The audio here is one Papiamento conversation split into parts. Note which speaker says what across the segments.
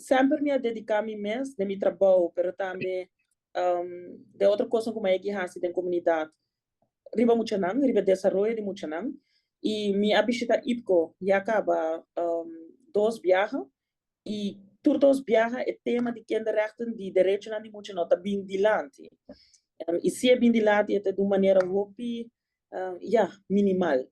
Speaker 1: Semper mi a dediká mi mes den mi trabou, pero tambe den otro kosnan ku mi a yegi hasi den komunidat riba muchanan, riba desaroyo di muchanan. I mi a bishita IPKO ya kaba dos biaha i tur dos biaha e tema di kinderrechten, di derechonan di mucha, no ta bin dilanti. I si e bin dilanti, e ta di un manera hopi, ya, minimal.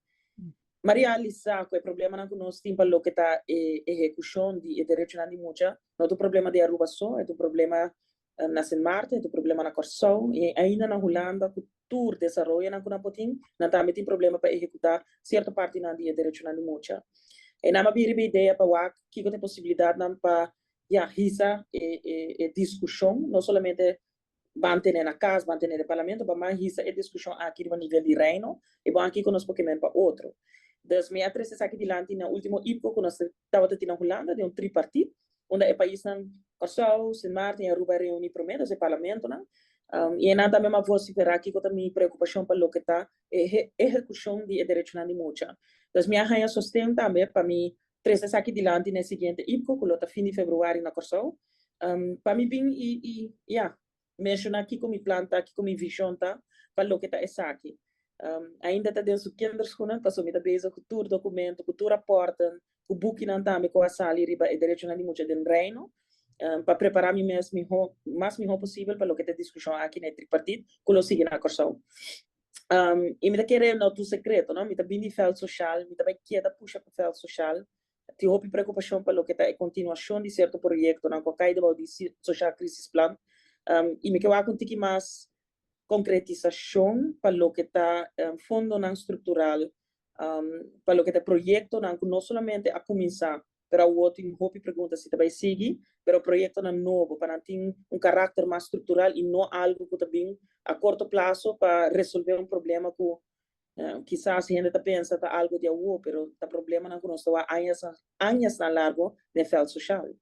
Speaker 1: M'a realisá ku e problemanan ku nos tin pa loke ta e ehekushon di e derechonan di mucha no ta un problema di Aruba so, e ta un problema na Sint Maarten, e ta un problema na Kòrsou i ainda na Hulanda. Ku tur desaroyonan ku nan por tin, nan tambe tin problema pa ehekutá sierto partinan di e derechonan di mucha. E nan a bin riba idea pa wak kiko ta e posibilidatnan pa, ya, hisa e diskushon, no solamente ban tene na kas, ban tene den parlamento, pa mas hisa e diskushon aki riba nivel di Reino i bon aki ku nos por kemen pa otro. Dus mi a trese esaki dilanti na último IPKO ku nos tabata tin na Hulanda, den un tripartit, unda e paisnan Kòrsou, Sint Maarten i Aruba a reuní promé, dus e parlamentonan. I einan tambe mi a vosiferá kiko ta mi preokupashon pa loke ta e ehekushon di e derechonan di mucha. Dus mi a haña sosten tambe pa mi trese esaki dilanti na e siguiente IPKO, ku lo ta fin di febrüari na Kòrsou, pa mi bin i, ya, menshoná kiko mi plan ta, kiko mi vishon ta pa loke ta esaki. Ainda ta den su kinderschoenen, pasobra mi ta bezig ku tur dokumento, ku tur rapòrten, ku bukinan tambe ku a sali riba e derechonan di mucha den Reino, pa prepará mi mes mihó, mas mihó posibel pa loke ta e diskushon aki na e tripartit ku lo sigui na Kòrsou. I mi ta kere no tur sekreto, no? Mi ta bin di vèlt soshal, mi ta bai keda pusha pa vèlt soshal. Tin hopi preokupashon pa loke ta e kontinuashon di sierto proyektonan ku a kai debou di Sociaal Crisisplan. I mi ke wak un tiki mas konkretisashon pa loke ta fondonan struktural, pa loke ta proyektonan ku no solamente a kuminsá, pero awor tin hopi pregunta si ta bai sigui, pero proyektonan nobo pa nan tin un karakter mas struktural i no algu ku ta bin a korto plaso pa resolvé un problema ku kisas hende ta pensa ta algu di awor, pero ta problemanan ku nos ta wak añasnan largu den vèlt soshal.